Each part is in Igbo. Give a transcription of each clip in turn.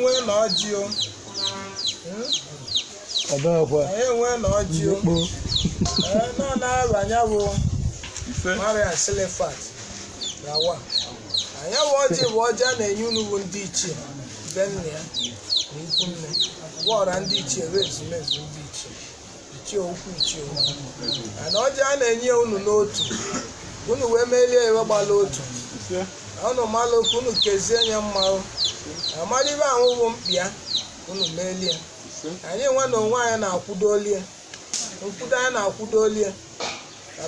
enwe na ọjị o. Anyị enwe na ọjị o. Ee, nọ na-abanye bụ Mariam Silifat Lawal. Anyị bụ ọjị bụ ọjị a na-enye unu bụ ndị ichie be nna ya na ikwu nne bụ ọra ndị ichie bụ ezumezu ndị ichie ichie ukwu ichie ukwu. Mana ọjị a na-enye unu n'otu unu wee melie iwe gbala otu unu malụ ka unu kezie nye mmanwụ amara ibe ahụ bụ mkpi ya unu melie. Anyị nwe na onwe anyị na-akwụdolie nkwudo anyị na-akwụdolie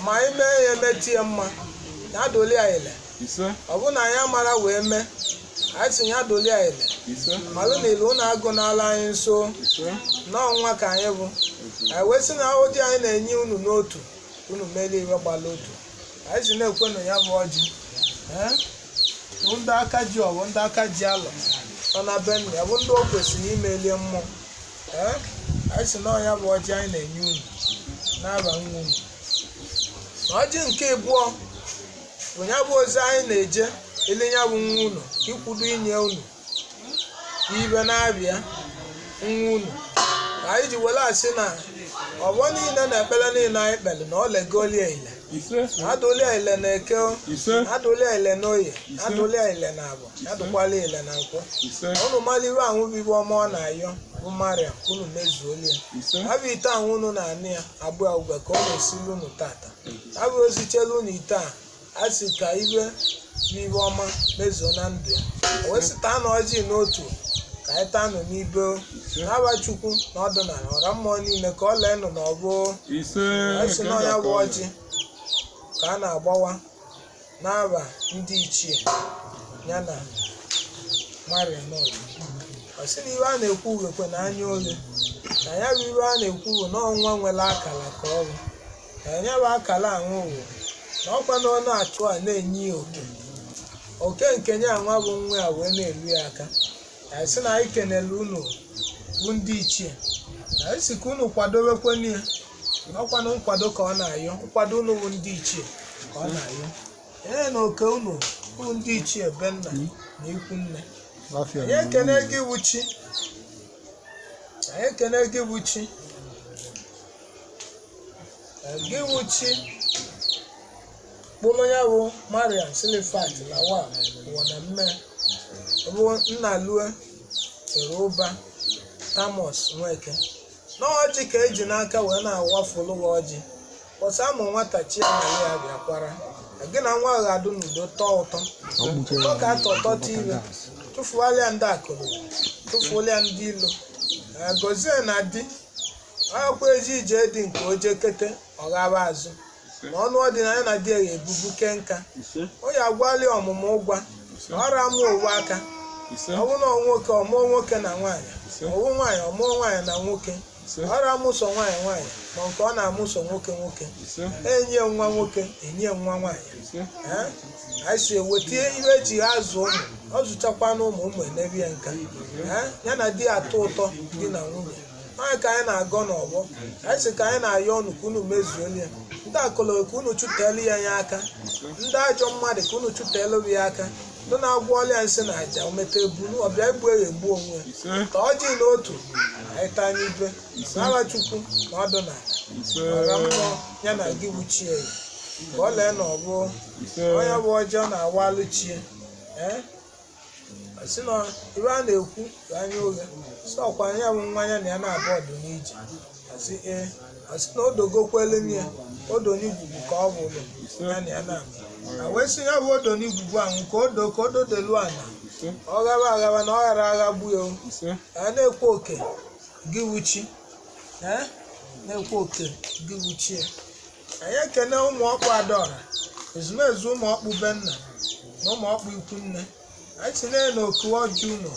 ma anyị mee ya emetie mma ya dolie ile. Ọ bụ na anyị amara wee mee anyị si ya dolie ile malụ na ilu unu agụ n'ala anyị nso n'ọnwa ka anyị bụ anyị wee sị na ọjị anyị na-enye unu n'otu unu melie iwe gbala otu. Anyị si na-ekwenụ ya bụ ọjị ndị aka ji ọbụ ndị aka ji alọ ọ na be nna ya bụ ndị o kwesịrị imelie mmụọ. Ee, anyị si na ọnya bụ ọjị anyị na-enye unu n'aba nwa unu. Na ọjị nke ịbụọ bụ ya bụ ozi anyị na-eje ele ya bụ nwa unu ikwudo inye unu ibe na-abịa nwa unu. Ka anyị ji were asị na ọgbọ niile na ekpere niile anyị kpere na ọ legolie ile adolia ile na eke, adolia ile na oye, adolia ile na abọ, adụkwala ile na nkwọ. Unu mara iwe ahụ bụ ibe ọma ọ na-ayọ bụ Mariam ka unu mezuolie. Abụ ite ahụ unu na-anị ya abụọ ugwe ka ọ na-esili unu tata. Abụ ozichelu unu ite a a sị ka iwe bụ ibe ọma mezuo na ndụ ya. O wee sị taa na ọjị n'otu ka anyị taa nụ n'ibe n'aba Chukwu na ọdịnala ọra mmụọ niile ka ọ lee nụ na ọbụ. Anyị sị na ọnya bụ ọjị ka a na-agbawa n'aba ndị ichie ya na Mariam. Ọ sị na iwe a na-ekwu ughekwe na anya oghe na ya bụ iwe a na-ekwu bụ na ọnwa nwere akala ka ọ bụ na ya bụ akala ahụ wụ na ọkwa na ọ na-achụ a na-enye ya oke oke nke ya nwa bụ nwa ya wee na-elu ya aka. Anyị sị na anyị kenele unu bụ ndị ichie, anyị sị ka unu kwadobekwenụ ya ọkwanụ nkwado ka ọ na-ayọ nkwado unu bụ ndị ichie ka ọ na-ayọ ee na oke unu bụ ndị ichie be nna na ikwu nne. Anyị ekene gị bụ chi, anyị ekene gị bụ chi, gị bụ chi kpụrụ ya bụ Mariam Silifat Lawal ụwa na mme bụ nna lue Eruba Thomas Nweke. N'ọjị ka eji n'aka wee na-awafulu gị ọjị pọsa amụ nwata chi ya na ya bịakwara gị na nwa ga-adụ n'udo tọọ ụtọ ụtọ ka atọ tọta iwe tụfuola ndị akụrụ tụfuola ndị ilo gozie na di ọkwa ezi ije dị nke oje kete ọghaba azụ ma ọnụ ọdịnaya na di ya ga-ebubu ke nka onye agwali ọmụmụ ụgwa ọra mụ owu aka ọ bụ na nwoke ọmụọ nwoke na nwaanyị ọwụ nwaanyị ọmụọ nwaanyị na nwoke ọra amụsọ nwaanyị nwaanyị ma nke ọ na-amụsọ nwoke nwoke enye nwa nwoke enye nwa nwaanyị. Anyị si eweta iwe eji azụ ụmụ ọ zụchakwa na ụmụ ụmụ enebi ya nka ya na di atọ ụtọ di na nwunye. Nwaanyị ka anyị na-agọ n'ọgbọ anyị sị ka anyị na-ayọ unu ka unu mezuolie ya ndị akụlụ ka unu chụtelu ya ya aka ndị ajọ mmadụ ka unu chụtelu ya aka ndị na-agwọ ọlịa nsị na aja o meta ebulu ọbịa egbu ya egbu onwe ya ka ọjị n'otu anyị taa n'ibe n'ala Chukwu na ọdịnala ọra mmụọ ya na gị wuchie ya ka ọ lee na ọ bụ onye bụ ọjọọ na-awalụ chie. Ee, ọ sị na iwe a na-ekwu ka anya oghe sị ọkwa ya bụ nwa ya na ya na-abụ ọdụ n'ije asị ee ọ sị na odogokwelu ya odo n'igwugwu ka ọ bụrụ ya na ya na-abụ a wee sị ya bụ odo n'igwugwu ahụ ka odo ka o dodelu ala ọ ghaba aghaba na ọ ghara agha gbu ya a na-ekwe oke gị wuchi na-ekwe oke gị wuchie. Anyị ekene ụmụ ọkpụ Adaọra ezumezu ụmụ ọkpụ be nna na ụmụ ọkpụ ikwu nne. Anyị si na oku ọjị unu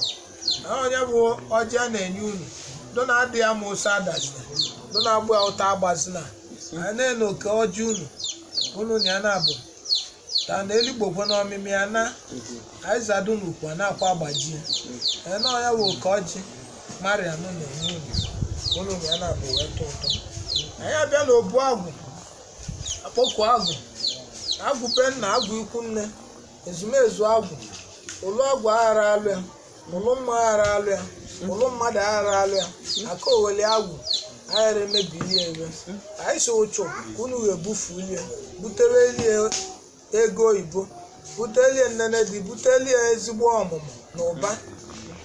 na onye bụ ọjị a na-enye unu do na-adị ya ma ụsa adazina do na-agbụ ya ụta agbazina. Anyị na-ene oke ọjị unu unu na ya na-abụ ta na eligbokwe na ọmịmị ya na anyị zado n'ukwu a na-akwa agbajie ee na onye bụ oke ọjị Mariam na-enye unu unu na ya na-abụ wee tọ ụtọ. Anyị abịa na obu agwụ akpọku agwụ agwụ be nna agwụ ikwu nne ezumezu agwụ ụlọ ọgwụ aghara alụ ya Ụlụ mma aghara alụ ya, ụlụ mmadụ aghara alụ ya, aka oweli agwụ aghara emebi ihe ebe. Anyị si ụchụ ka unu ga-ebufu ilie, butere elie ego oyibo, butelie nnene dị, butelie ezigbo ọmụmụ na ụba.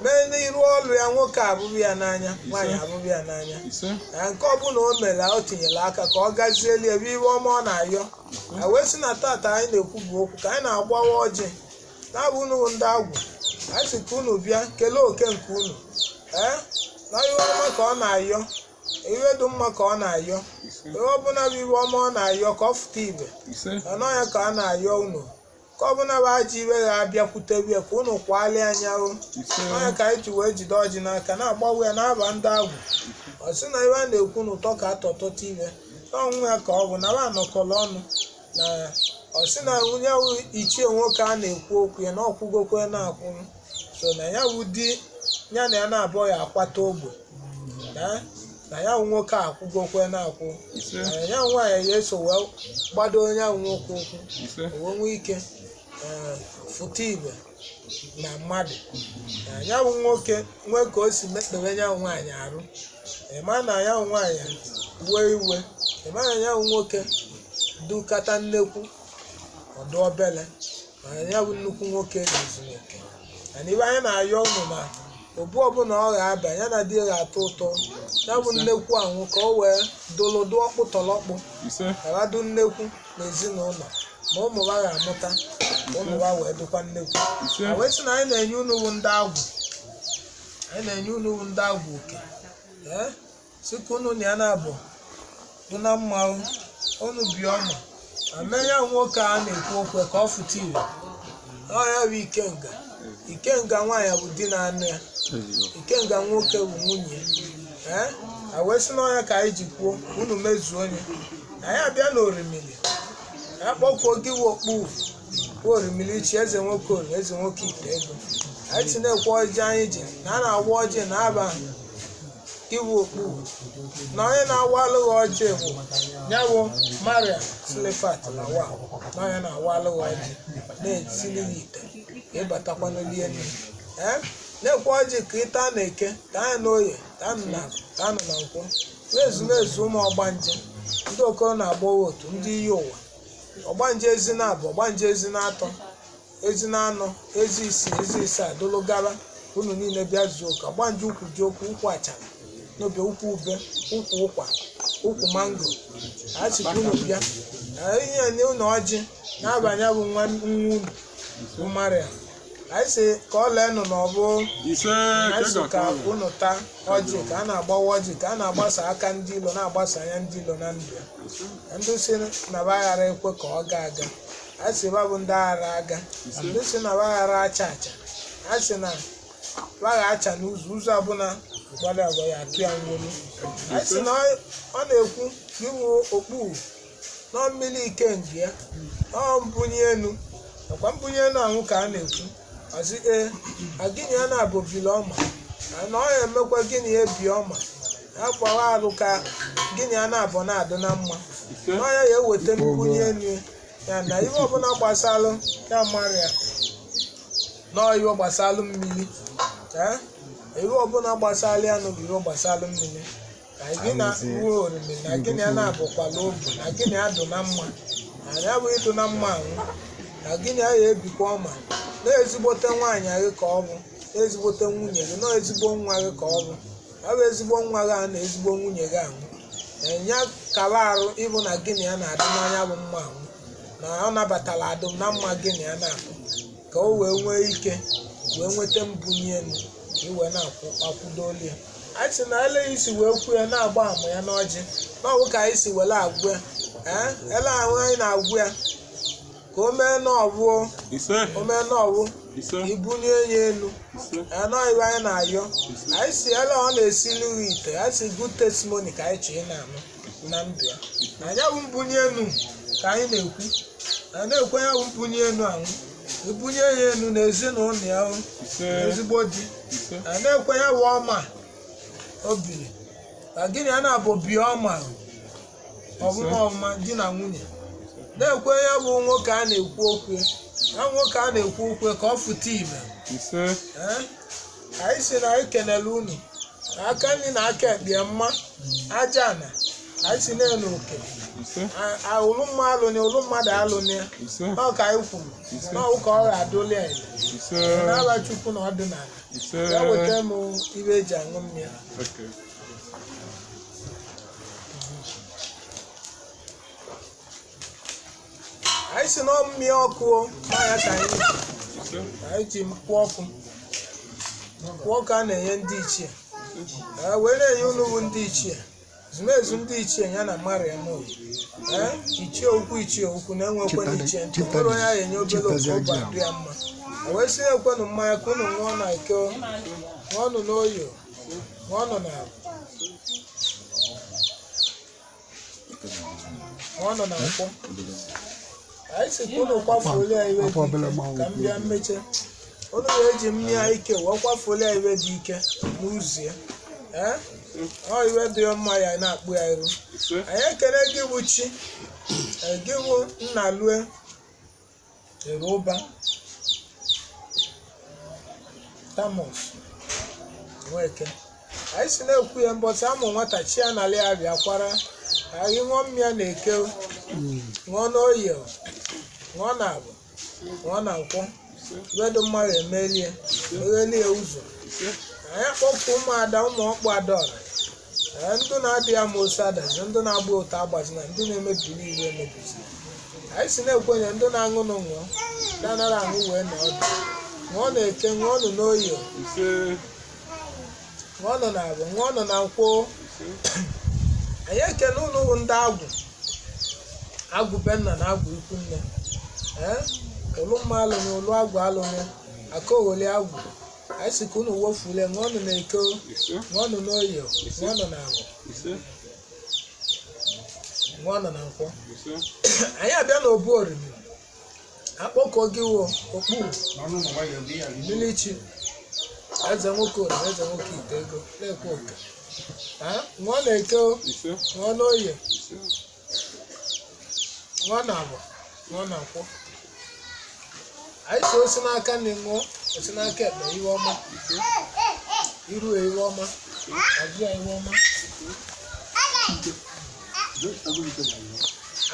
Mee n'iru ọrụ ya, nwoke abụrụ ya n'anya, nwaanyị abụrụ ya n'anya. Na nke ọbụla o mere, o tinyere aka ka ọ gazieli ebe iwe ọma ọ na-ayọ. A wee sị na tata anyị na-ekwu bụ okwu ka anyị na-agbawa ọjị na-abụ unu ndị agwụ. Anyị sị ka unu bịa kelee oke nke unu. Ee, na iwe ọma ka ọ na-ayọ, iwe dị mma ka ọ na-ayọ, ihe ọbụla bụ iwe ọma ọ na-ayọ ka ọ fụta ibe anọ ya ka a na-ayọ unu, ka ọbụla bụ ajọ iwe ga-abịakwute ya ka unu kwalị anya o. Onye ka anyị ji wee jide ọjị n'aka na-agbanwe ya n'aba ndị agwụ. Ọ sị na iwe a na-ekwu n'ụtọ ka atọtọta iwe n'ọnwụ ya ka ọ bụ na anọkọrọ ọnụ na ọ sị na nwunye ichie nwoke a na-ekwu okwu ya na ọkwụgokwe na-akwụ so na ya wụ di ya na ya na-abụọ ya akwata ogbe na ya wụ nwoke akwụgokwe na-akwụ na ya nwaanyị ya eso wee gbado onye ahụ nwoke ụkwụ wee nwee ike fụta ibe na mmadụ. Na ya wụ nwoke nwee ka o si mekpere ya nwaanyị arụ, ịma na ya nwaanyị wee iwe, ịma na ya nwoke dukata nnekwu ọdụ obele, ma ya bụ nnukwu nwoke zuru oke. Na ibe anyị na-ayọ ụnụ na obu ọbụla ọ ga-aba ya na di ya ga-atọ ụtọ, ya bụ nnekwu anwụ ka o wee dolodo ọkpụtọlọkpụ ghara nnekwu na ezinụlọ ma ụmụ ha ga-amụta ma ụmụ ha wee dụkwa nnekwu. A wee sị na anyị na-enye unu bụ ndị agwụ, anyị na-enye unu bụ ndị agwụ oke. Ee, sị ka unu na ya na-abụ dị na mma, unu bi ọma ma mee ya nwoke a na-ekwu okwu ka ọ fụta ire. Ọ ya bụ ikenga, ikenga nwaanyị bụ di na anụ ya, ikenga nwoke bụ nwunye. Ee, a wee sị na ọnya ka anyị ji kwuo unu mezuo onye. Anyị abịa n'orimiri, akpọkwuo gị wokpu orimiri chi eze nwoke olu eze nwoke ite ego. Anyị si na-ekwe ọjị anyị ji na a na-awa ọjị na-aba gị wokpu na onye na-awa alụghị ọjị bụ ya bụ Maria Silifat na wa na onye na-awa alụghị ọjị na-esili ya ite ka ịbatakwa n'elie nne. Ee, na-ekwe ọjị ka ịta na eke taa na oye taa na nkwọ ezumezu ụmụ ọgbanje ndị okoro na-agbawa otu ndị iyi ụwa ọgbanje ezi na-abụ ọgbanje ezi na-atọ ezi na-anọ ezi isii ezi isaa dolu gaba unu niile bịa zuo ụka. Ọgbanje ukwu ji okwu ukwu achara n'obi ukwu ube ukwu ụkwa ukwu mango a sị ka unu bịa ihe nye unu ọjị na-abanye bụ nwa unu bụ Maria. Anyị sị ka ọ lee nụ na ọ bụ anyị sị ka unu taa ọjị ka a na-agbawa ọjị ka a na-agbasa aka ndị ilo na-agbasa anya ndị ilo na ndụ ya. Ndị si na ba ghara ekwe ka ọ gaa aga, anyị sị ba bụ ndị aghara aga. Ndị si na ba ghara acha acha, anyị sị na ba ga acha n'ụzọ ụzọ ọbụla gbara agwa ya atụ ya nwolu. Anyị sị na ọ na-ekwu iwu okpu nọ mmiri ikenga ya ọ mbunye elu nakwa mbunye elu ahụ ka a na-ekwu. Ọsị ee, gịnị ya na-abụ bili ọma na ọ ya emekwa gịnị ya ebi ọma ya gbawa arụ ka gịnị ya na-abụ na-adụ na mma na ọ ya ya eweta mbunye elu ya na ihe ọbụla gbasalụ ya Maria na ihe gbasalụ mmiri. Ee, ihe ọbụla gbasalụ ya n'obi ihe gbasalụ mmiri na gị na ruo orimi na gịnị ya na-abụkwala obu na gịnị ya dụ na mma na ya bụ ịdụ na mma anwụ na gịnị ya ya ebikwa ọma na ezigbote nwaanyị gị ka ọ bụ, ezigbote nwunye gị na ezigbo nwa gị ka ọ bụ, ya bụ ezigbo nwa gị a na ezigbo nwunye gị anwụ ya kaba arụ ịbụ na gịnị ya na-adị n'anya bụ mma anwụ na ọ nabatara adụm na mma gịnị ya na-akụ ka o wee nwee ike wee nweta mbunye elu ka i wee na-akwụdolu ya. Anyị sị na ele isi wee kwuo ya na-agba ama ya n'ọjị na ọbụ ka anyị si were agwụ ya. Ee, ele ahụ anyị na-agwụ ya ka o mee n'ọbụ o mee n'ọbụ ibunye ya elu anọ iwe anyị na-ayọ. Anyị si ele ọ na-esili ite, anyị si good testimony ka anyị chọọ ị na-anụ na ndụ ya na ya bụ mbunye elu ka anyị na-ekwu na na-ekwe ya bụ mbunye elu ahụ ibunye ya elu na ezinụlọ ya ezigbo di na na-ekwe ya bụ ọma o biri ka gịnị ya na-abụ bi ọma ọmụma ọmụma di na nwunye na-ekwe ya bụ nwoke a na-ekwu okwu ya nwoke a na-ekwu okwu ka ọ fụta ime. Anyị si na anyị kenele unu aka nri na aka ekpe mma aja na anyị si na-enu oke ụlụ mma alụnị ụlụ mmadụ alụnị ọ ka anyị kwuru n'ọwụ ka ọ ga-adụli anyị n'ala Chukwu na ọdịnala ya weta m ibe eji aṅụ mmiri. Anyị si na mmiri ọkụ n'ahịa ka anyị ji nkwụ ọkụ nkwụ ọkụ a na-enye ndị ichie wee na-enye unu bụ ndị ichie ezumezu ndị ichie ya na Mariam ichie ukwu ichie ukwu na-enwekwe ichie ntị nwere onye a enye obere oke ụba dị ya mma wee si ekwenụ mmanya ka unu ṅụọ na eke ṅụọnụ n'oyo ṅụọnụ na ṅụọnụ na nkwụ. Anyị si ka unu kwafuola ya iwe dị ike ka m bịa mmeche unu ga-eji mmiri ike wee kwafuola ya iwe dị ike n'ụzọ ya ọ iwe dị mma ya na-akpụ ya iru. Anyị ekele gị bụ chi gị bụ nna lue Eruba Thomas Nweke. Anyị si na-ekwu ya mbọsị amụ nwata chi ya nalị ya bịa kwara anyị ṅụọ mmiri na eke ṅụọ n'oyi ṅụọ na abụ ṅụọ na nkwọ iwe dị mmadụ emelie eghelie ụzọ. Anyị akpọpụ ụmụada ụmụ ọkpụ adaọra ndị na-adịghị ama ose adazi ndị na-agba ụtọ agbazina ndị na-emebili iwu emebizi. Anyị si na-ekwenye ndị na-aṅụ nụ ṅụọ ndị anaghị aṅụ wee nọ ọdụ ṅụọ na eke ṅụọnụ n'oyi ṅụọnụ na abụ ṅụọnụ na nkwụ. Anyị ekene ụlọ ndị agwụ agwụ be nna na agwụ ikwu nne ụlụ mma alụnye ụlụ agwụ alụnye aka ogholi agwụ. Anyị si ka unu wofule ṅụọnụ na eke ṅụọnụ n'oyi ṅụọnụ na agwụ ṅụọnụ na nkwọ. Anyị abịa n'obu oriri akpọkọ gị wo okpu mmiri chi eze nwoke oriri eze nwoke ite ego na-ekwe oke ṅụọ na eke ṅụọ n'oyi ṅụọ na agwụ ṅụọ na nkwọ. Anyị si osi n'aka na ṅụọ osi n'aka ekpe iwe ọma iru iwe ọma azụ iwe ọma.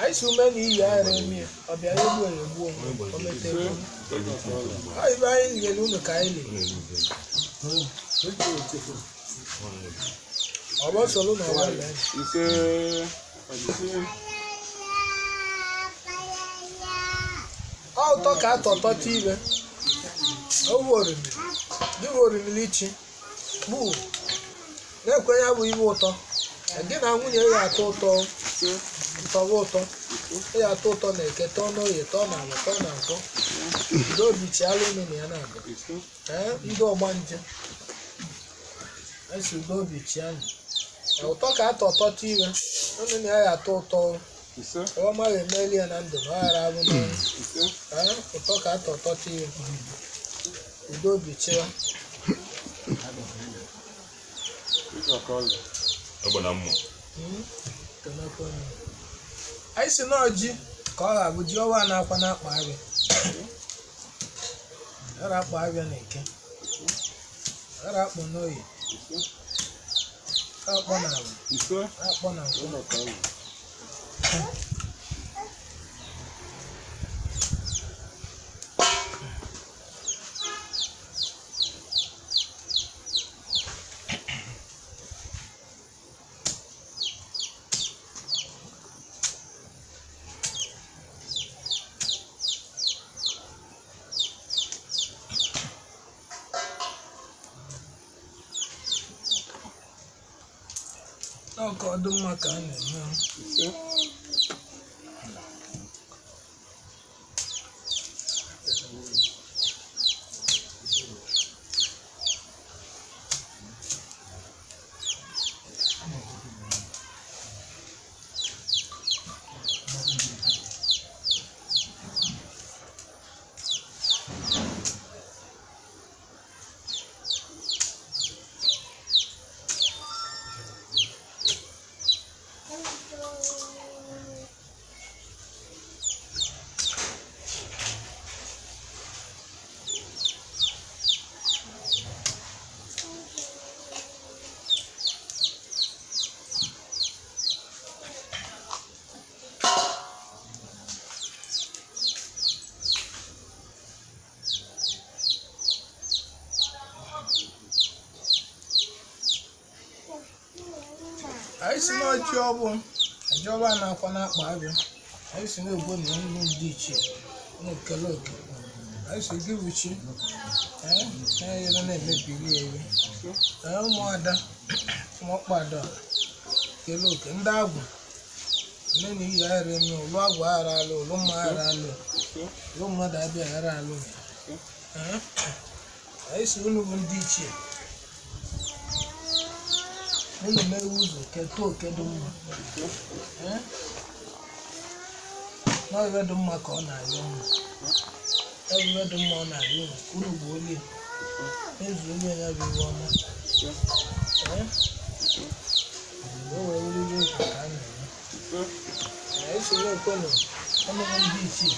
Anyị si ume na iyi aghara emi ọ bịara egbu egbu onwe o mete ego ọ ibe anyị nyere unu ka anyị liri ọgbọ soro na ọgbọ lee. Ọ ụtọ ka atọ tọta ibe owu orimiri gị bụ orimiri chi kpuu na-ekwenye bụ ibe ụtọ gị na nwunye ya atọ ụtọ ntọwa ụtọ ya atọ ụtọ na eke tọọ n'oye tọọ na ala tọọ na nkwọ ndị obi chiala unu na ya na-abụ ndị ọgba nje esi udo obi chianụ ụtọ ka atọ tọta iwe unu na ya atọ ụtọ ọma ga-emeli ya na ndụ na ọ ghara abụ n'ọnwụ ụtọ ka atọ tọta iwe udo obi chiwa. Anyị si na ọjị ka ọ ga-abụ ji ọwa na-akwa na-akpa abịa ghara akpa abịa na eke ghara akpọ n'oyi akpọ na agwa akpọ na nkwọ. Ọ ka ọ dị mma ka a na-eme. Anyị si n'ọjị ọbụ ajọba na-akwa n'akpa abịa. Anyị si na-egbo na nnu ndị ichie unu kele oke. Anyị si gị bụ chi na-enyere na-emebiri ya iwe. Ee, ụmụada ụmụọkpa ada kele oke ndị agwụ nne na iyi aghara eme ụlụ agwụ aghara alụ ụlụ mma aghara alụ ụlụ mmadụ abịa aghara alụ. Ee, anyị si unu bụ ndị ichie unu mewe ụzọ keta oke dị mma. Ee, na iwe dị mma ka ọ na-arịọ unu, ya bụ iwe dị mma ọ na-arịọ unu ka unu bụ olie ezu onye ya bụ iwe ọma. Ee, o wee were iwe oke ka a na-eme. Anyị si na-ekwenụ ọnụnụ ndị ichie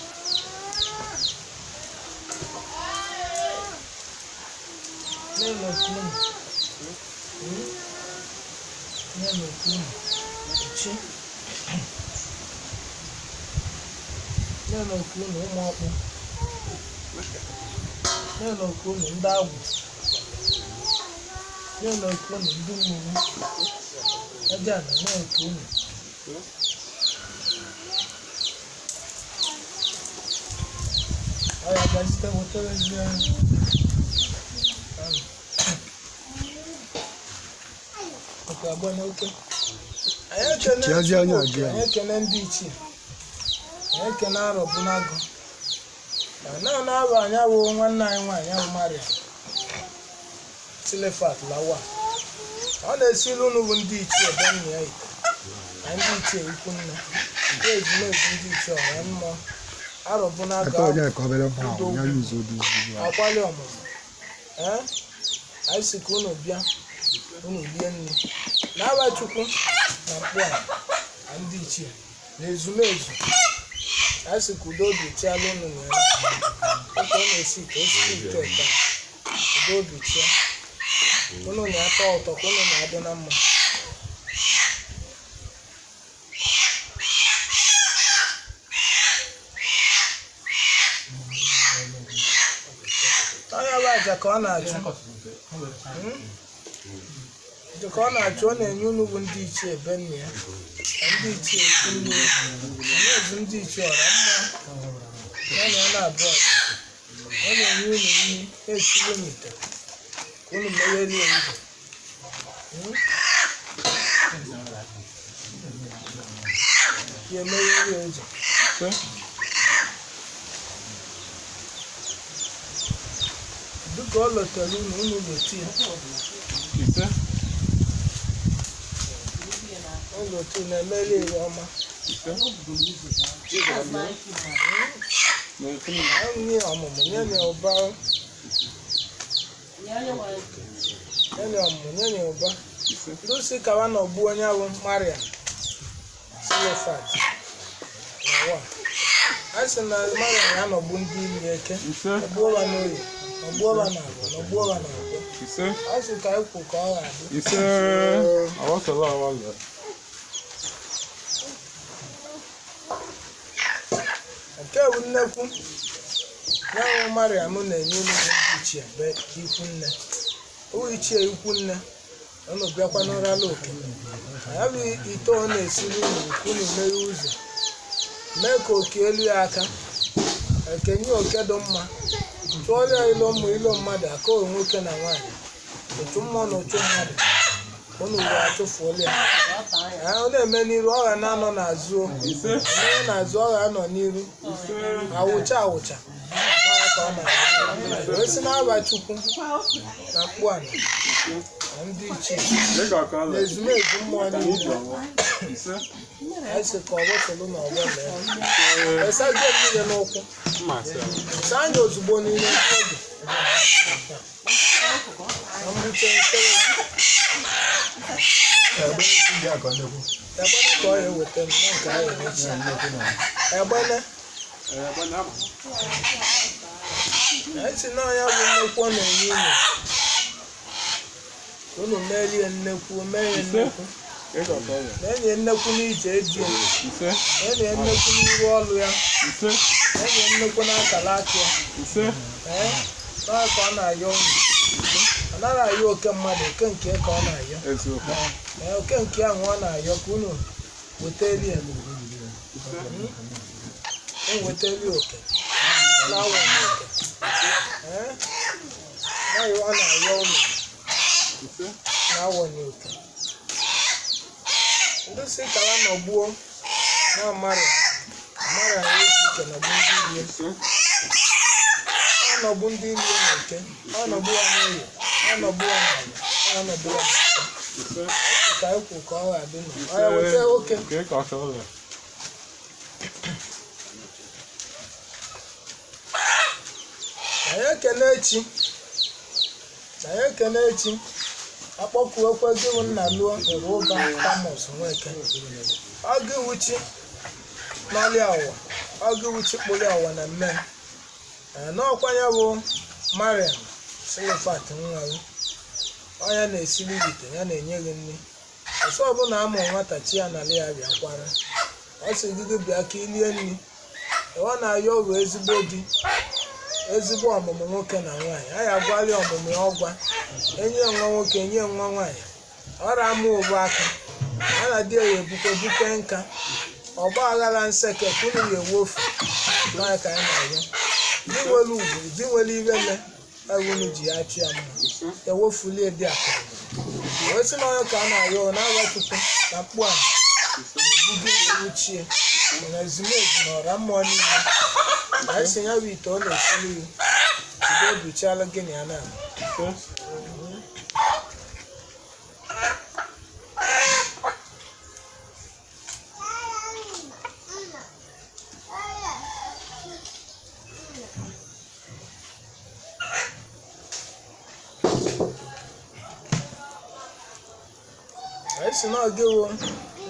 na-enokwu unu, na-enokwu unu chi, na-enokwu unu ụmụ ọkpụ, na-enokwu unu ndị agwụ, na-enokwu unu ndị mmiri aja na na-ekwu unu. Ọ ya gazite weterezie oke agba n'oke. Anyị ekene Chiazie anya Chukwu, abịa. anyị ekene ndị ichie, anyị ekene Arọbụnagụ. Na na-abụ anyị awụ nwanne anyị nwaanyị ahụ Mariam Silifat Lawa. Ọ na-esiri unu bụ ndị ichie be nna ya ite na ndị ichie ikwu nne ndị ezumezu ndị ichie ọra mmụọ Arọbụnagụ Aka onye ka obere mkpa ahụ ya yuzo dị akwali ọmụmụ. Ee, anyị si ka unu bịa unu rie nri n'aba Chukwu na mkpu a na ndị ichie na ezumezu. Anyị si ka udo obi chiala unu na ya dịka ọ na-esi ite osisi ite ụtọ udo obi chia unu na-atọ ụtọ ka unu na-adị na mma. Onye bụ aja ka ọ na-achụ. Aja ka ọ na-achụ, ọ na-enye unu bụ ndị ichie be nna ya na ndị ichie ikwu nne ya na ezu ndị ichie ọra mma ya na ọ na-abụ ọzọ. Ọ na-enye unu nri na-esiri unu ite ka unu megherie ya ụzọ. Ya emegherie ụzọ. Dịka ọ lọtara unu, unu lote ya. Ọ lote unu emere ya ọma. Nye ọmụmụ, nye ya ụba. Nye ya ọmụmụ, nye ya ụba. Ndị si kawa na ọgbụ onye ahụ Mariam Silifat na wa. A sị na Mariam ya nọgbu ndị ili eke, nọgbuo ha n'oyi, nọgbuo ha n'agwọ, nọgbuo ha n'agwọ. A sị ka anyị kwu ka ọ ga-adị. Ise awasala awala. Nke bụ nnekwu ya bụ Mariam na-enye unu bụ ndị ichie be ikwu nne. Ụmụ ichie ikwu nne unu bịakwa n'ụrala oke. Ya bụ ite ọ na-esiri unu ka unu meghe ụzọ mee ka oke elu ya aka ekenye oke dị mma chụọrọ ya ilo mmụ ilo mmadụ aka o nwoke na nwaanyị otu mmụọ na otu mmadụ unu wee achụfuola ya. Ọ na-eme n'iru ọ ga na-anọ n'azụ o. Onye n'azụ ọ ga-anọ n'iru awụcha awụcha n'ọya ka ọ na-arụ. Wee sị n'aba Chukwu na mkpu ana na ndị ichie na ezumezu mmụọ niile. Anyị sị ka ọgbọ soro na ọgbọ lee esazie mmiri n'ụkwụ saa anya ozugbo n'ime oge na mgbute nkere. Egbene ka ọ ya eweta m na nke ahụ emechi. Egbene anyị si na ya bụ nnekwu ọ na-enye unu ka unu merie nnekwu mee ya nnekwu na-enye nnekwu n'ije eji na-enye nnekwu n'iru ọlụ ya na-enye nnekwu n'akara aka ya. Ee, n'ọya ka ọ na-ayọ unu ọ Ọ nara ayọ oke mmadụ, oke nke ka ọ na-ayọ. Eziokwu. Ee, oke nke ahụ ọ na-ayọ ka unu weteli ya. Weteli oke. Na-awọ oke. Ee? Na-ayọ ọ na-ayọ unu. Ise. Na-awọ oke. Ndị si ka ha nọgbuo na mara mara ya eji ike nọgbu ndị ilie. Ise. Ọ nọgbu ndị ilie na eke. Ọ nọgbu ya n'oye. Ọ nọgbu ya n'ala. Ọ nọgbu ya n'eke. Ise. Ka ekwu ka ọ ga-adị nụ. Ọ ya weta oke. Nke ka ọ chọrọ. Anyị ekene echi. Anyị ekene echi. Akpọkuo gị bụ nna lụọ nwere ụba Thomas Nweke. Ọgụ wuchi n'ọlịa ụwa. Ọgụ wuchi kpụrụ ụwa na mme. N'ọkwa ya bụ Mariam Silifat nwa gị. Ọ ya na-esili ite, ya na-enye gị nri. Ọsọ ọbụla amụ nwata chi ya n'ala ya bịa kwara. Ọ sị gị gị bịa ka ilie nri. Ọ na-ayọ bụ ezigbo di. Ezigbo ọmụmụ nwoke na nwaanyị. A ya agwali ọmụmụ ya ọgwa. Enye nwa nwoke, enye nwa nwaanyị. Ọra ama obu aka. A na di ya ebukwe bukwe nka. Ọgba aghara nseke ka unu ya ewofu. Nwaanyị ka anyị na-ayọ. Di nwere ugwu, di nwere ibele. Unu ji ya achụ ya mma. Ise. Ewofulie di akụ. Wee sị na onye ka a na-ayọ na-agba Chukwu na mkpu a Ise. bugo ochie na ezumezu na ọra mmụọ niile. Anyị si ya bụ ite ọ na-esili iwu. Udo bichala gị na ya na. Ise. Anyị si na ọ gị wụ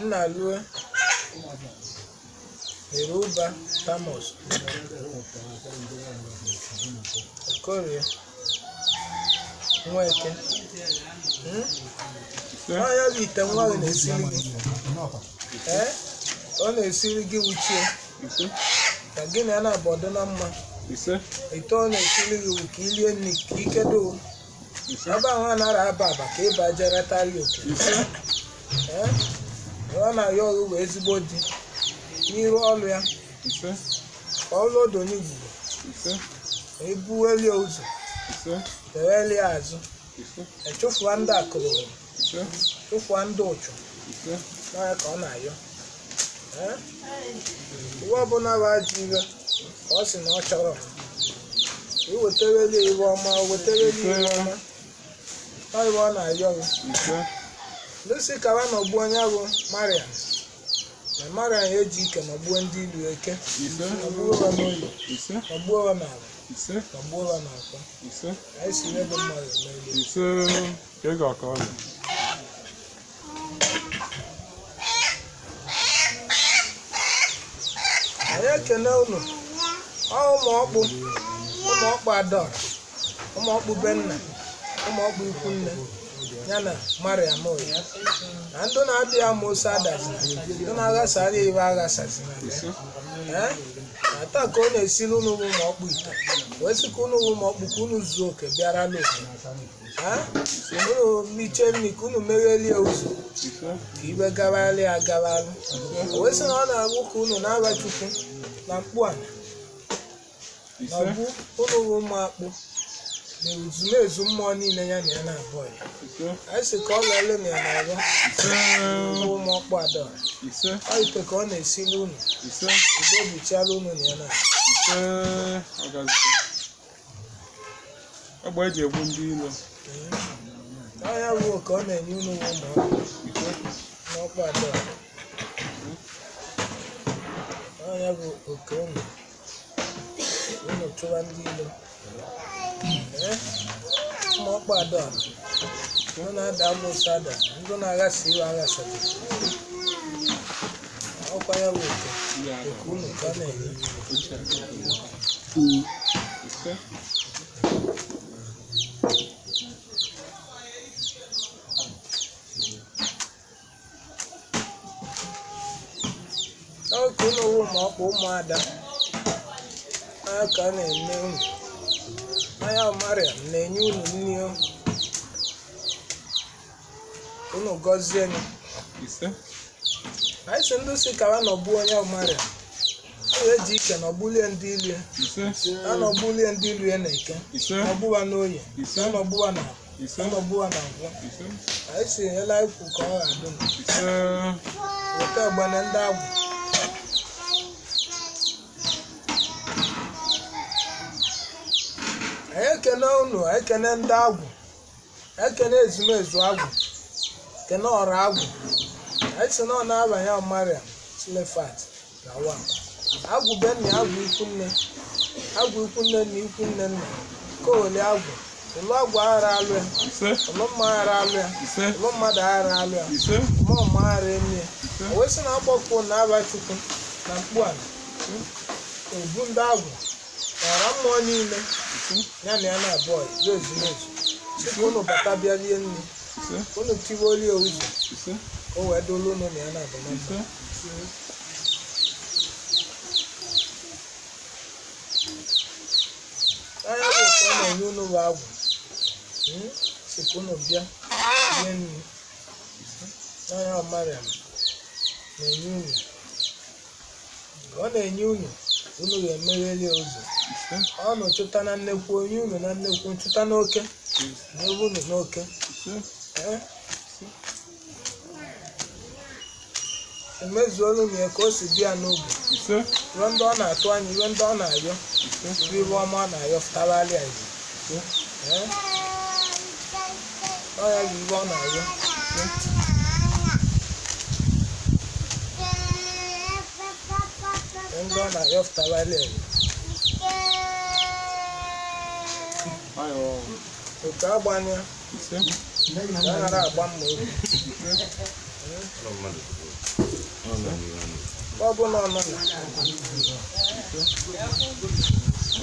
nna lue mere ụba Thomas Okorie Nweke. Ise. Ọ ya bụ ite nwa gị na-esiri gị. Ee, ọ na-esiri gị wuchie Ise. ka gị na ya na-abọdụ na mma. Ise. Ite ọ na-esiri gị wụ ka ilie nri ka ike doo. Ise. Ebe ahụ a nara aba aba ka ịba jeretali oke. Ise. Ee, ọ na-ayọ ọrụ bụ ezigbo di n'iru ọrụ ya Ise. ka ọrụ odo n'igwugwu Ise. ebuweli ụzọ Ise. deweli azụ Ise. echụfụa ndị akụrụ Ise. chụfụa ndị ụchụ Ise. n'ọnya ka ọ na-ayọ. Ee, iwe ọbụla bụ ajọ iwe ka ọ sị na ọ chọrọ iwetereli iwe ọma, wetereli iwe ọma. Ọ iwe ọ na-ayọ gị. Ise. Ndị si ka ha nọgbuo onye bụ Mariam na Mariam eji ike nọgbuo ndị ilu eke. Ise. Nọgbuo ha n'oyi. Ise. Nọgbuo ha n'ala. Ise. Nọgbuo ha n'akwa. Ise. Anyị si ihe dị mmadụ n'elu. Ise. Nke ka ọ dị. Anyị ekene unu. Ọ ụmụ ọkpụ, ụmụ ọkpụ Adaọra, ụmụ ọkpụ Benna, ụmụ ọkpụ ikwu nne ya na Mariam oyi na ndị na-abịa amoosu adazina, ndị na-aghasara iwe aghasazina. Ise. Ee, na taa ka ọ na-esiri unu bụ ụmụ ọkpụ ite wee sị ka unu bụ ụmụ ọkpụ ka unu zuo oke bịarala oke. Ee, unu miche nri ka unu meghelie ụzọ Ise. ka iwe gagharị agagharị. O wee sị na ọ na-abụ ka unu na-aba Chukwu na mkpu a na Ise. ọbụ unu bụ ụmụ akpụ na ezumezu mmụọ niile ya na ya na-abụ ya. Ise. Anyị sị ka ọ lele na ya na-abụ Ise. ụmụ ọkpụ Adaọra. Ise. Ọ ite ka ọ na-esili unu. Ise. Udo bichala unu na ya na. Ise. Ọgazite. Egbe eji egbu ndị ilo. Ọ ya bụ ka ọ na-enye unu bụ ụmụ ọkpụ Ise. n'ọkpụ Adaọra. Ọ ya bụ oke unu. Unu chụwa ndị ilo. Ee, ụmụ ọkpụ Adaọra. Ndị na-ada amoosu ada, ndị na-aghasa iwe aghasara. Ọkwa ya bụ oke oke unu ka ọ na-enye. Ise. Oke unu wụ ụmụ ọkpụ ụmụada. Anya ka a na-eme unu. Anya Mariam na-enye unu nri o. Unu gọzie anyị. Ise. Anyị si ndị si ka ha nọgbuo onye Mariam, ọ ga-eji ike nọgbulie ndị ilie. Ise. Ha nọgbulie ndị ilie na eke. Ise. Nọgbuwa n'oye. Ise. Ha nọgbuwa na Ise. ha nọgbuwa na nkwọ. Ise. Anyị si ele anyị kwu ka ọ ga-adị nụ. Ise. Weta egbene ndị agwụ. Anyị ekene unu, anyị ekene ndị agwụ, ekene ezumezu agwụ, kene ọra agwụ. Anyị si na ọ na-abanye Mariam Silefat na wa agwụ be nna, agwụ ikwu nne, agwụ ikwu nne na ikwu nne nna koweli agwụ, ụlụ agwụ aghara alụ ya. Ise. Ụlụ mma aghara alụ ya. Ise. Ụlụ mmadụ aghara alụ ya. Ise. Mmụọ mma aghara emi ya. Ise. O wee sị na agbakọ na-aba Chukwu na mkpu ala ebu ndị agwụ ọra mmụọ niile. Ise. Ya na ya na abụọ bụ ezumezu sị ka unu bata bịa rie nri. Ise. Unu tiwolie ụzọ. Ise. Ka o wee dolu unu na ya na abụ na mma. Ise. Anya bụ ka ọ na-enye unu bụ agwụ. Sị ka unu bịa rie nri n'anya. Mariam na-enye unu ka ọ na-enye unu, unu ga-emegheli ụzọ. Ise. Ọ nụ chụta na nnekwu onye unu na nnekwu nchụta n'oke n'ebe unu n'oke. Ise. Ee? Emezuolu m ya ka o si dị ya n'obi. Ise. Iwe ndị ọ na-atụ anya, iwe ndị ọ na-ayọ, Ise. iwe iwe ọma ọ na-ayọ fụtagharịa iwu. Ee? Ọ ya bụ iwe ọ na-ayọ. Iwe ndị ọ na-ayọ fụtagharịa iwu. Ayo. Oke agbanya. Ise. Ka a ghara agba mma obi. Ọ bụ na ọ nọ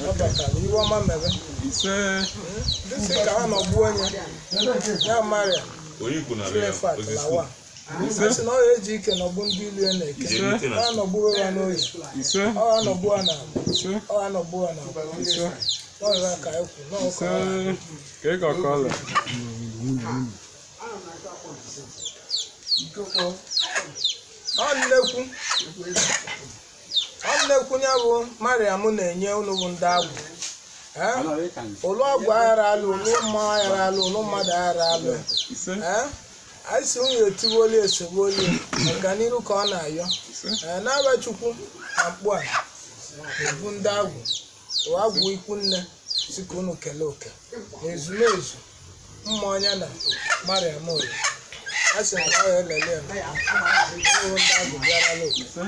na ọ batara iwe ọma mere. Ise. Ndị si ka ha nọgbuo onye ya Mariam Silefat lawa a sị na ọ ga-eji ike nọgbu ndị ilu ya na-eke. Ise. Ọ nọgbuo ya n'oyi. Ise. Ọ nọgbuo ya n'ala. Ise. Ọ nọgbuo ya n'ala. Ise. N'ọrịa ka anyị kwu n'ọkụ. Ise. Ka ị ga-akọla. Ọ nnekwu, ọ nnekwu ya bụ Mariam na-enye unu bụ ndị agwụ. Eh? Ụlụ agwụ aghara alụ, ụlụ mma aghara alụ, ụlụ mmadụ aghara alụ. Ise. Eh? Anyị si nwunye etiwoli esewoli ọganiru ka ọ na-ayọ. Ise. Ee, n'aba Chukwu na mkpu a ebu ndị agwụ ụwa agwụ ikwu nne si ka unu kelee oke na ezumezu mma ọnya na Mariam oyi a sị na ọ ya elele m ewu ndị agwụ bịarala oke. Ise.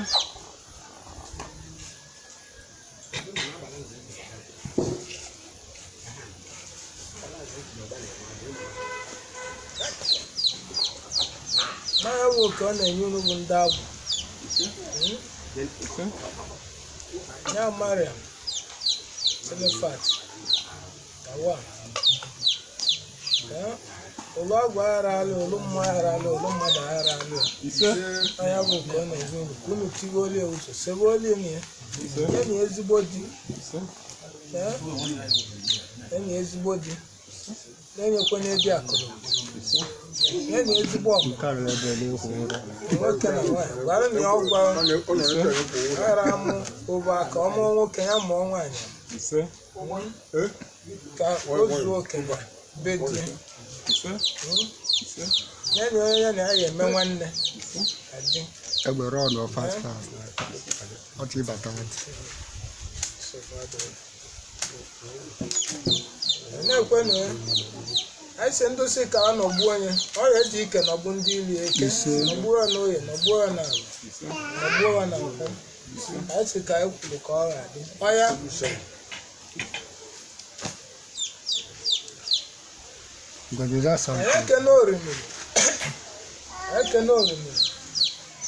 N'anya bụ oke ọ na-enye unu bụ ndị agwụ. Ise. Ya Mariam Selefat tawa. Ee, ụlụ agwụ aghara alụ, ụlụ mma aghara alụ, ụlụ mmadụ aghara alụ. Ise. Anya bụ nke ọ na-enye unu ka unu tigolie ụzọ segolie na ya. Ise. Nye na ezigbo di. Ise. Ee, nye na ezigbo di, na-enyekwenye di akụrụ. Ise. Nye na ezigbo ọmụmụ. Karịrị ebe n'ekwu ụra. Nwoke na nwaanyị gwara na ya ọ gwara aghara amụ ụba ka ọ mụọ nwoke, ya mụọ nwaanyị. Ise. Ka o zuo oke na be di. Ise. Ise. Ya na onye ya na ya ga-eme nwanne Ise. adị. Egbe run ọ fast fast. Ọ chị bata ntị. Na-ekwenụ ya, anyị si ndị si ka a nọgbuo onye ọ ga-eji ike nọgbu ndị ili eke. Ise. Nọgbuo ya n'oye, nọgbuo ya n'ala. Ise. Nọgbuo ya na nkwụ. Anyị si ka anyị kwuru ka ọ ga-adị ọya. Ngọzi Anyị something. ekene orimiri, anyị ekene orimiri.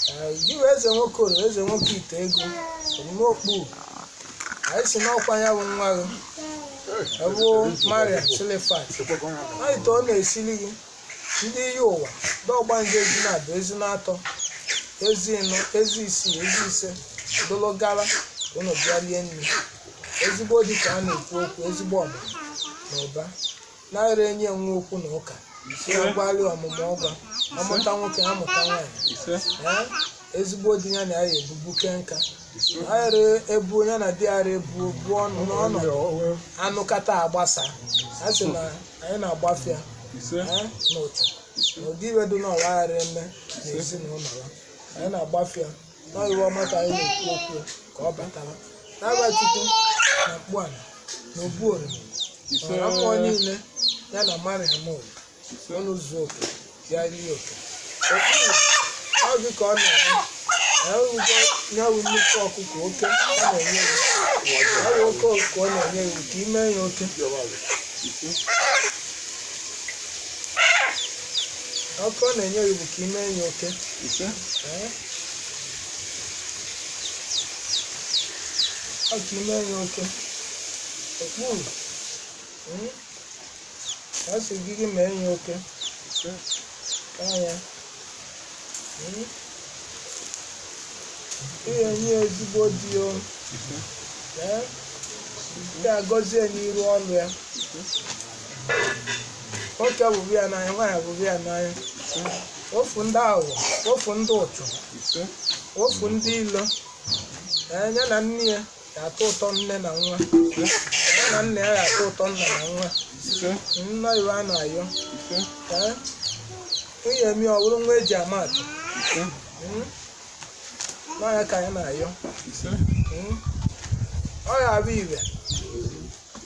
Ee, gị wee eze nwoke oro eze nwoke ite ego omume okpu. Anyị si n'ọkwa ya bụ nwa gị bụ Mariam Silifat na ite ọ na-esili gị ndị iyi ụwa dọgba nje ezi na-abụ ezi na-atọ ezi ịnọ ezi isii ezi ise dolo gara ka unu bịa rie nri ezigbo dị ka a na-ekwu okwu ezigbo ọmụmụ na ụba naghịrị enye nwa okwu na ụka. Ya gwali ọmụmụ ọgwa ọmụta nwoke, amụta nwaanyị. Ise. Ee, ezigbo di ya na ya ebubu ke nka ayara ebu ya na di ara ebu bu ọnụ n'ọnọdụ anụkata agbasa a sị na anyị na-agbafịa. Ise. Ee, n'otu n'ụdị iwe dị n'ọwa ghara eme n'ezinụlọ ya, anyị na-agbafịa n'iwe ọma ka anyị na-ekwu okwu ka ọ batara n'aba Chukwu na mkpuala na obu oriri. Ise. Na mmụọ niile ya na Mariam ọnụ zuo oke ya rie oke okpuru ọ gị ka ọ na-enye ewugo nyawu nnukwu ọkụkọ oke ọ na-enye ya ewu oke ọkụkọ ọ na-enye ya ka ime ya oke ọkụ ọ na-enye ya bụ ka ime ya oke. Ise. Ee? Ọ ka ime ya oke okpuru. A sị gị gị mee ya oke. Ise. Anya. Ị ga-enye ya ezigbo di o. Ise. Ee? Ị ga-agọzi ya n'iru ọlụ ya. Nwoke bụbu ya n'anya, nwaanyị bụbu ya n'anya, ofu ndị aghụghọ, ofu ndị ụchụ. Ise. Ofu ndị ilo. Ee, ya na nne ya ga-atọ ụtọ, nne na nwa, ya na nna ya ga-atọ ụtọ, nna na nwa. Ise. Nna iwe a na-ayọ. Ise. Ee, nwunye mi ọ bụrụ nwa eji ama atụ. Ise. N'ọnya ka anyị na-ayọ. Ise. Ọ ga-abụ ibe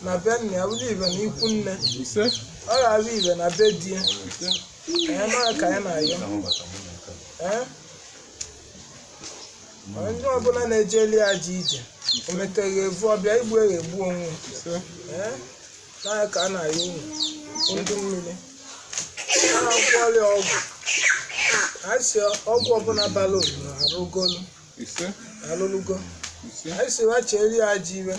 na be nna ya, bụrụ ibe na ikwu nne. Ise. Ọ ga-abụ ibe na be di ya. Ise. Ee, n'ọnya ka anyị na-ayọ. Ee, onye ọbụla na-ejeli aja ije o meteghị evu ọbịa igbu eghe egbu onwe ya. Ise. Ee, n'ọnya ka a na-ayọ unu ndị mmiri a na-agwọ ọrịa ọgwụ a sị ọgwụ ọbụla bara uru na arụgolu. Ise. Alụlugo. Ise. Anyị sị wa cheeri ya ajọ iwe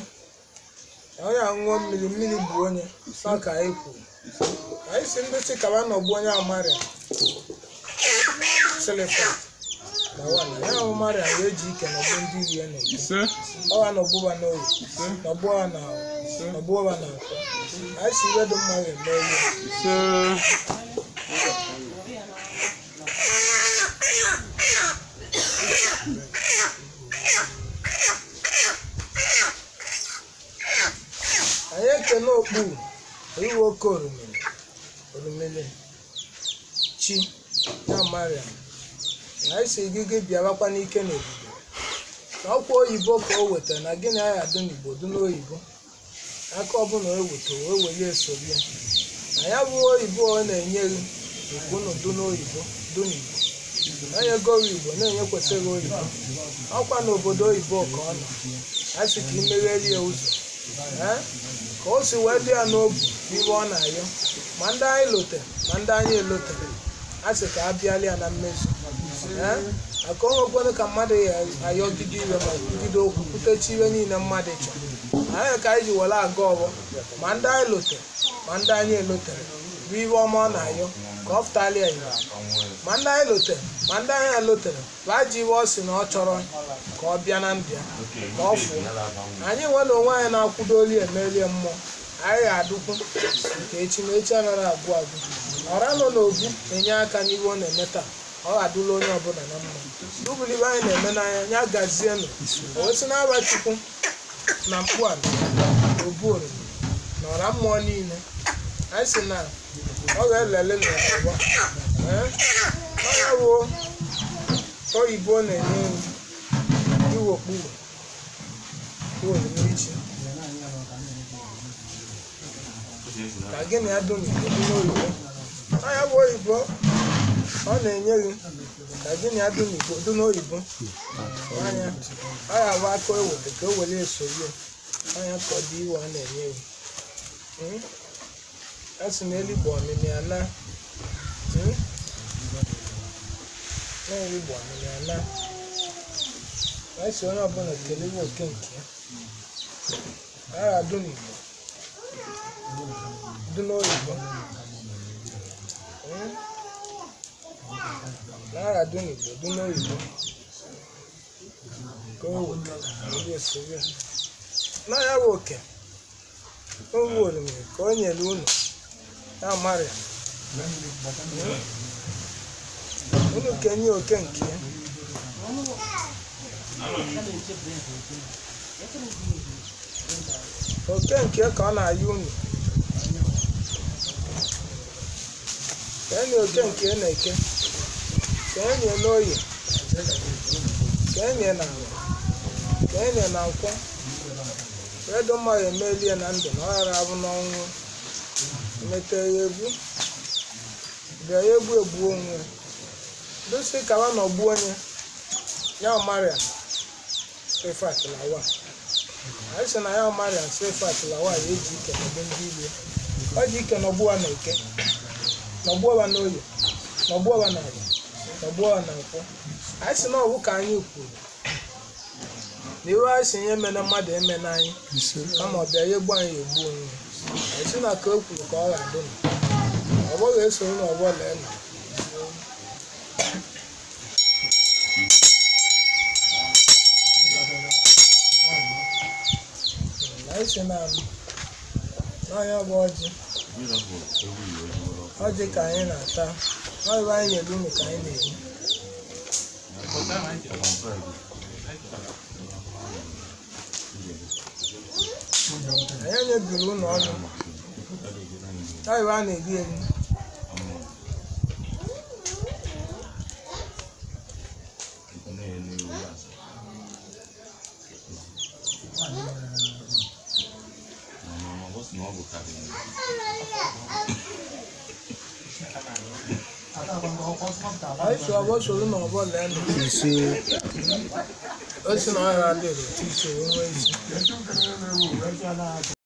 na onye aṅụọ mmiri mmiri gbuo onye ọ ka anyị kwuru. Ise. Anyị si ndị sị kaba nọgbuo onye amarịa silifat na wana ya ahụ marịa wee ji ike nọgbuo ndị iri ya na-eke. Ise. Ọwa nọgbuwa n'oyi. Ise. Nọgbuo ha na ahụ, nọgbuo ha na nkwọ. Anyị si iwe dị mma ga-eme elu. Ise. Anyị ekene okpu iwe oke orumili orumili chi ya Mariam na anyị si gị gị bịawakwa n'ike na ebube na ọkwa oyibo ka o wetara na gịnị anyị adị n'Igbo dị n'oyibo aka ọbụla o weta o were esori ya na ya bụ oyibo ọ na-enye gị nke unu dị n'oyibo dị n'Igbo na-enyego gị Igbo na-enyekwesịghị oyibo ọkwa n'obodo oyibo ka ọ nọ a sị ka imegheri ya ụzọ. Ee, ka o si wee dị ya n'obu n'ibe ọ na-ayọ ma ndị anyị lotere ma ndị anyị elotere a sị ka a bịala ya na mmezu. Ee, maka o nwekwanụ ka mmadụ ya ayọgide iwe ma kwugide okwu kwutechi iwe niile mmadụ chọrọ anyị ka anyị ji were aga ọgbọ ma ndị anyị lotere ma ndị anyị elotere bụ iwe ọma ọ na-ayọ ka ọ pụtara ya ire ma ndị anyị lotere ma ndị anyị elotere bụ ajọ iwe ọ sị na ọ chọrọ ka ọ bịa na ndụ ya ka ọ fụọ anyị nwe na onwe anyị na-akwụdoli emelie mmụọ anyị ga-adụkwu nke echi na echi anaghị agwụ agwụ ọra nọ n'obu na-enye aka n'ihe ọ na-eme taa ọ ga-adụla onye ọbụla na mma ubulibe anyị na-eme n'anya ya gazienụ o si n'aba Chukwu na mkpu ala na obu oriri na ọra mmụọ niile anyị si na ọ ga-elele n'ụwa. Ee, ọ ya bụ oyibo na-enye iwe okpuru ichi ka gị na ya dum dị n'oyibo ọ ya bụ oyibo ọ na-enye gị ka gị na ya dum dị n'oyibo anya ọ ya bụ aka eweta ka o were esori ya anya ka ọ dị iwe ọ na-enye gị. A sị na eligbo ọmịmị ana. Na eligbo ọmịmị ana a sị onye ọbụla kelewe oke nke ya agha dum Igbo dị n'oyibo. Na agha dum Igbo dị n'oyibo ka o weta ndị esori ya na ya bụ oke owu oriri ka o nyere unu ya Mariam. Unu kenye oke nke ya. Oke nke ka ọ na-ayị unu. Kenye oke nke na-eke. Kenye n'oye. Kenye na ala. Kenye na nkwọ. Edo mma ya emelie na ndụ na ọ ghara abụ n'ọnwụ. Emete ya egwu. Bịa ya egwu egbuo onwe. Dosi kawa na ọgbu onye. Ya Mariam Sefat Lawa. Anyị sị na ya Mariam Sefat Lawa ya eji ike n'ọgbụ ndị ilu. Ọ ji ike n'ọgbụ wa na eke. N'ọgbụ wa n'oye. N'ọgbụ wa na ala. N'ọgbụ wa na nkwọ. Anyị sị na ọwụ ka anyị kwuru. Na iwe anyị sị ihe emena mmadụ emena anyị. Kama ọ bịa ya egbu anyị egbu onwe. Anyị sị na ka o kwuru ka ọ ga-adị nụ. Ọ bụghị esoro n'ọgbọ lee nụ. Anyị sị na n'ọnya bụ ọjị. Ọjị ka anyị na-ata. Ọ ebe anyị nyere unu ka anyị na-eri. Anyị enyebiri unu ọnụ. Ọ ebe a na-eri eri. Anyị sị ọgbọ soro na ọgbọ lee nụ. O si na ọ ghara adịrị otu isi wee nwee isi.